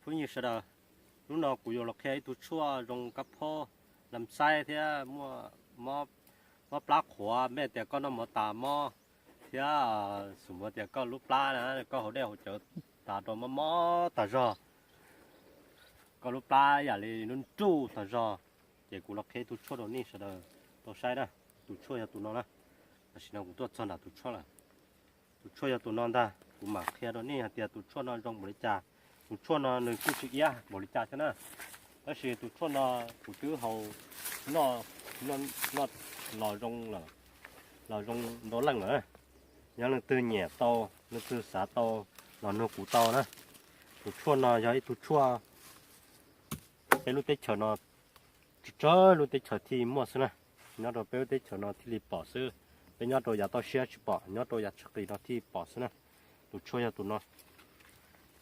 Phooj ywg sawv daws, hnub no kuv yuav los qhia ib tug tshuaj zoo kab phob lam xaib thiab muaj mob plab qhuav, npaj tias koj noj mov tas mob thiab xum ua tias koj lub plab na, koj haus dej haus cawv tas rau mob mob tas zog, koj lub plab yam li nruj nruj tas zog, ces kuv los qhia ib tug tshuaj rau nej sawv daws tau saib na. Tus tshuaj yog tus no na. Tam sim no kuv tuaj txog nram tus tshuaj lawm. Tus tshuaj yog tus no ntag, kuv mam qhia rau nej hais tias tus tshuaj no zoo npaum li cas. Tus tshuaj no nws kuj tsis iab npaum li cas thiab na, tab sis tus tshuaj no kuv twb haus noj los zoo, los zoo ntau leej lawm. Yog leej twg nyiam tau, leej twg xav tau los nug kuv tau na. Tus tshuaj no yog ib tug tshuaj peb lub teb chaws no, tsawg lub teb chaws thiaj muaj xwb na. Nyob rau peb lub teb chaws no thiaj li pom xwb. Peb nyob rau yav toj siab tsis pom, nyob rau yav tshaj qis no thiaj pom xwb na. Tus tshuaj yog tus no.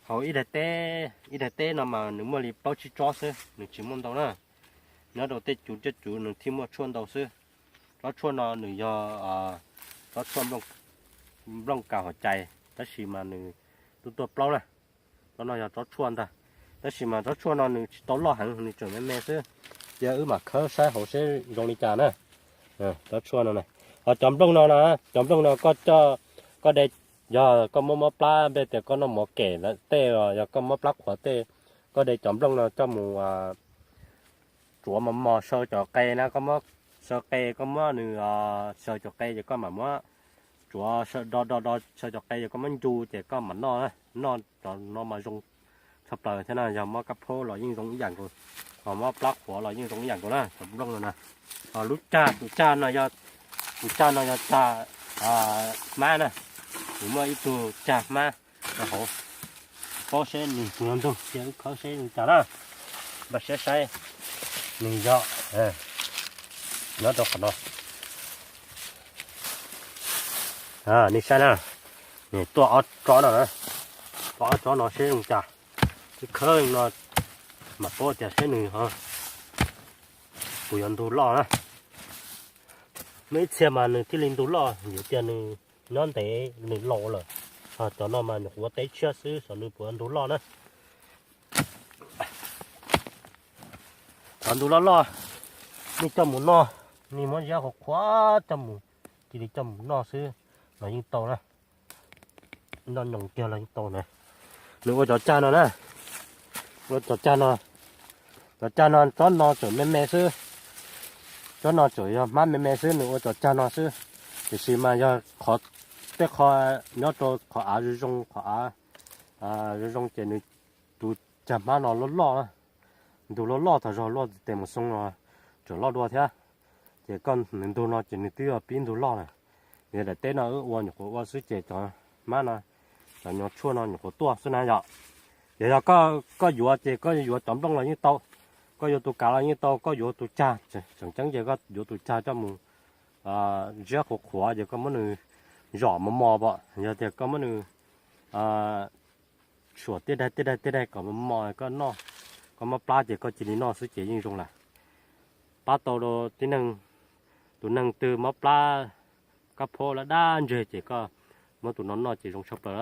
Haus ib daim teb, ib daim teb no mas nws muaj li plaub tsib tsob xwb, nws tsis muaj ntau na. Nyob rau tej cuv tej cuv nws thiaj muaj tshuaj ntau xwb. Tsob tshuaj no nws yog tsob tshuaj nplooj kas hauv cai, tab sis mas nws tuaj tuaj plaub na. Tsob no yog tsob tshuaj ntag, tab sis mas tsob tshuaj no nws tsis tau loj heev, nws tseem me me xwb. Cia wb mam khawb saib hauv seb zoo li cas na. Tsob tshuaj no na, ho cov nplooj no na, cov nplooj no koj coj, koj de, yog koj muaj mob plab, npaj tias koj noj mov kem tej, yog koj mob plab qhuav tej, koj de cov nplooj no coj mus tsuav mos mos saw cov qe na, koj muab saw qe, koj muab nws saw cov qe ces koj mam muab tsuav do do do saw cov qe ces koj muab ncu ces koj mam noj, noj cov no mas zoo tshaj plaws thiab na. Yog mob kab phaub los yeej zoo ib yam nkaus, ho mob plab qhuav los yeej zoo ib yam nkaus na. Cov nplooj no na, ho lub cag, tus cag no yog, tus cag no yog cag hmab na. Kuv muaj ib tug cag hmab rau hauv, paub seb nws puas yuav ntug, cia wb khawb seb zoo cas na. Npaj siab saib, nws yog, nyob rau qhov no. Nej saib na, nws tuaj ob tsob no, tuaj ob tsob no seb zoo cas. Wb khawb no mam paub tias seb nws puas yuav ntug loj na. Muaj ib txhia mas nws thiaj li ntug loj, vim tias nws nyob ntev nws laus lawm. Ho cov no mas nyuam qhuav ua teb tshiab xwb, xyov nws puas yuav ntug loj na. Cov ntug loj loj, nej coj mus noj, nej muab ziab qhuav qhuav coj mus, cia li coj mus noj xwb los yeej tau na. Noj nyoos kiag los yeej tau na. Nws ua cov cag no na, ua cov cag no, cov cag no tsob no tseem me me xwb. Tsob no tseem yog hmab me me xwb, nws ua cov cag no xwb. Tiam sis mas yog qhov, tej qho nyob rau qhov av zoo zoo, qhov av zoo zoo ces nws, tus cag hmab no loj loj, ntug loj loj tag zog, luaj tes mus xoo no tseem loj dua thiab. Ces koj nws ntug no ces nws twb yog pib ntug loj lawm. Yog daim teb no wb ua nyuam qhuav ua xwb ces cov hmab no, cov nyuag tshuaj no nyuam qhuav tuaj xwb na yom. Ces yog koj yuav ces koj yuav cov nplooj los yeej tau, koj yuav tus kav los yeej tau, koj yuav tus cag, tseem ceeb ces koj yuav tus cag coj mus ziab qhuav qhuav ces koj muab nws zom mos mos pom, yog tias koj muab nws tshuam tej daig tej daig tej daig kom mos mos koj noj, koj mob plab ces koj cia li noj xwb ces yeej zoo lawm. Pab tau rau tib neeg, tus neeg twg mob plab kab phaub lab dab ntseg ces koj muab tus no noj ces zoo tshaj plaws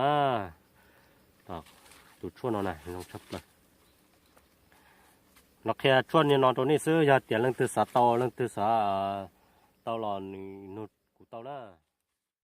na. Tus tshuaj no na zoo tshaj plaws. Los qhia tshuaj no rau nej xwb, yog tias leej twg xav tau, leej twg xav tau los nws nug kuv tau na.